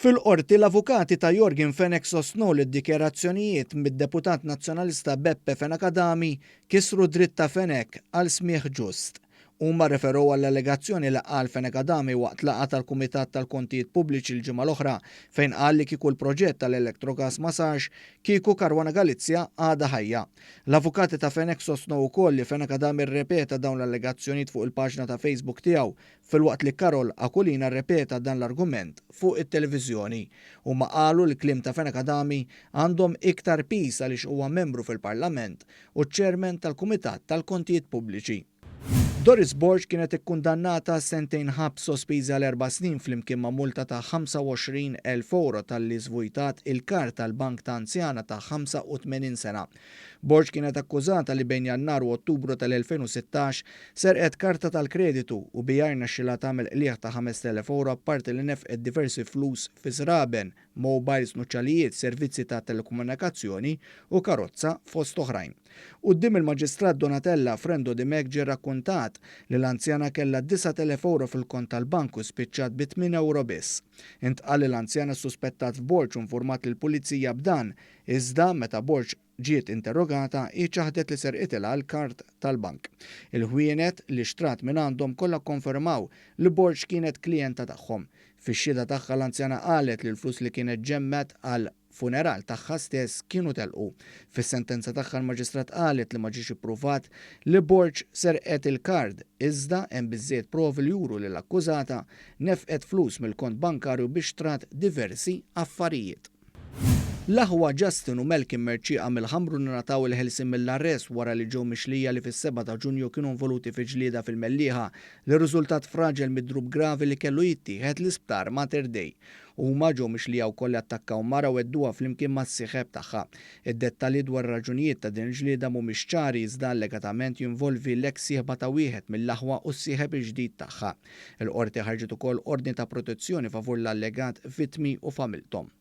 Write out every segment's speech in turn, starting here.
Fil-Qorti, l-avukati ta' Yorgen Fenech sostnew li d-dikjarazzjonijiet mid-deputat Nazzjonalista Beppe Fenech Adami kisru d-dritt ta' Fenech għal smigħ ġust. Huma rreferew għall-allegazzjoni li qal Fenech Adami waqt laqgħa tal-Kumitat tal-Kontijiet Pubbliċi l-ġimgħa l-oħra fejn qal li kieku l-proġett tal-Electrogas ma sarx, kieku Caruana Galizia għadha ħajja. L-avukati ta' Fenech sostnew ukoll li Fenech Adami rrepeta dawn l-allegazzjonijiet fuq il-paġna ta' Facebook tiegħu filwaqt li Karol Aquilina rrepeta dan l-argument fuq it-televiżjoni. Huma qalu li l-kliem ta' Fenech Adami għandhom iktar piż għaliex huwa membru fil-Parlament u ċ-Chairman tal-Kumitat tal-Kontijiet Pubbliċi. Doris Borg kienet ikkundannata sentejn ħabs sospiżi għal erba' snin flimkien ma' multa ta' 25,000 ewro talli żvujtat il-kard tal-bank ta' anzjana ta' 85 sena. Borg kienet akkużata li bejn Jannar u Ottubru tal-2016 serqet karta tal-kreditu u biha rnexxilha tagħmel qligħ ta' 5,000 ewro apparti li nefqet diversi flus fi żraben, mowbajls, nuċċalijiet, servizzi ta' telekomunikazzjoni u karozza fost oħrajn. Quddiem il-Maġistrat Donatella Frendo Dimech ġie rrakkuntat li l-anzjana kellha 9,000 ewro fil-kont tal-bank u spiċċat bi tmien ewro biss. Intqal li l-anzjana ssuspettat f'Borg u nfurmat lill-Pulizija b'dan, iżda meta Borg ġiet interrogata, hi ċaħdet li serqitilha l-kard tal-bank. Il-ħwienet li xtrat mingħandhom kollha kkonfermaw li Borg kienet klijenta tagħhom. Fix-xhieda tagħha l-anzjana qalet li l-flus li kienet ġemmgħet għall-funeral tagħha stess kienu telqu. Fis-sentenza tagħha l-Maġistrat qalet li ma ġiex ippruvat li Borg serqet il-kard iżda hemm biżżejjed provi li juru li l-akkużata nefqet flus mill-kont bankarju biex xtrat diversi affarijiet. L-aħwa Justin u Malcolm Mercieca mill-Ħamrun ingħataw il-ħelsien mill-arrest wara li ġew mixlija li fis-7 ta' Ġunju kienu involuti fi ġlieda fil-Mellieħa li rriżultat f'raġel midrub gravi li kellu jittieħed l-Isptar Mater Dei. Huma ġew mixlija wkoll li attakkaw mara u għedduha flimkien mas-sieħeb tagħha. Id-dettalji dwar ir-raġunijiet ta' din il-ġlieda mhumiex ċari iżda allegatament jinvolvi l-eks sieħba ta' wieħed mill-aħwa u s-sieħeb il-ġdid tagħha. Il-Qorti ħarġet ukoll ordni ta' protezzjoni favur l-allegat vittmi u familthom.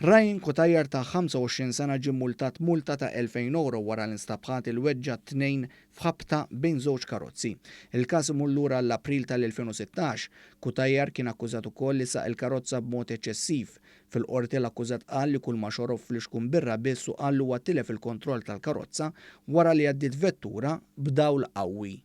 Ryan Cutajar ta' 25 sena ġie mmultat multa ta' 2,000 ewro wara li nstab ħati li weġġa' tnejn f'ħabta bejn żewġ karozzi. Il-każ imur lura għall-April tal-2016. Cutajar kien akkużat ukoll li saq il-karozza b'mod eċċessiv. Fil-Qorti l-akkużat qal li kulma xorob flixkun birra biss u qal li huwa tilef il-kontroll tal-karozza wara li għaddiet vettura b'dawl qawwi.